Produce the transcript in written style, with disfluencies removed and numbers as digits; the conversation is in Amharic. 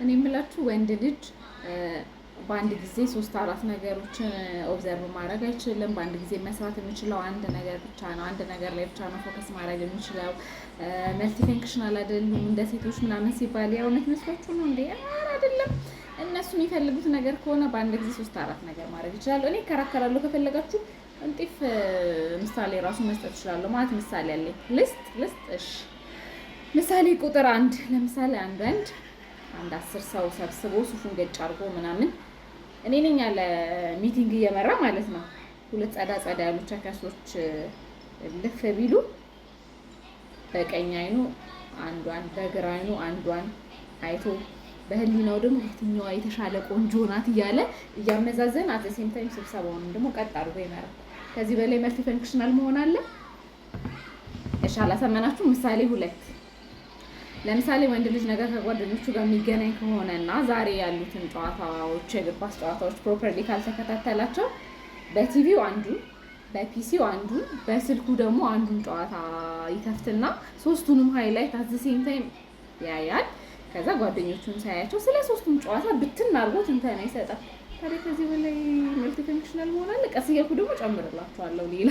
እኔ የምላችሁ ወንድ ልጅ በአንድ ጊዜ ሶስት አራት ነገሮችን observe ማድረግ አይችልም። በአንድ ጊዜ መስራት የሚችለው አንድ ነገር ብቻ ነው። አንድ ነገር ላይ ብቻ ነው focus ማድረግ የሚችለው። Multifunctional አይደሉም እንደ ሴቶች ምናምን ሲባል የእውነት መስሏችሁ ነው እንዴ? ኧረ አይደለም። እነሱ የሚፈልጉት ነገር ከሆነ በአንድ ጊዜ ሶስት አራት ነገር ማድረግ ይችላሉ። እኔ እከራከራለሁ። ከፈለጋችሁ እንጢፍ ምሳሌ ራሱ መስጠት እችላለሁ። ማለት ምሳሌ አለኝ። ልስጥ ልስጥ። እሺ፣ ምሳሌ ቁጥር 1። ለምሳሌ አንድ ወንድ አንድ 10 ሰው ሰብስቦ ሱፉን ገጭ አድርጎ ምናምን እኔ ነኝ ያለ meeting እየመራ ማለት ነው። ሁለት ጸዳ ጸዳ ያሉ ቸከሶች ልፍ ቢሉ በቀኝ አይኑ አንዷን፣ በግራ አይኑ አንዷን አይቶ በህሊናው ደግሞ የትኛዋ የተሻለ ቆንጆ ናት እያለ እያመዛዘን at same time ስብሰባውንም ደግሞ ቀጥ አድርጎ ይመራል። ከዚህ በላይ multifunctional መሆን አለ? እሺ፣ አላሰመናችሁ? ምሳሌ 2። ለምሳሌ ወንድ ልጅ ነገር ከጓደኞቹ ጋር የሚገናኝ ከሆነ እና ዛሬ ያሉትን ጨዋታዎች፣ የእግር ኳስ ጨዋታዎች properly ካልተከታተላቸው በቲቪው አንዱን፣ በ PC ው አንዱን፣ በስልኩ ደግሞ አንዱን ጨዋታ ይከፍትና ሶስቱንም highlight at same time ያያል። ከዛ ጓደኞቹን ሳያቸው ስለ ሶስቱም ጨዋታ ብትን አድርጎ ትንተና ይሰጣል። ታዲያ ከዚህ በላይ multifunctional መሆን አለ? ቀስ እያልኩ ደግሞ ጨምርላችኋለሁ ሌላ።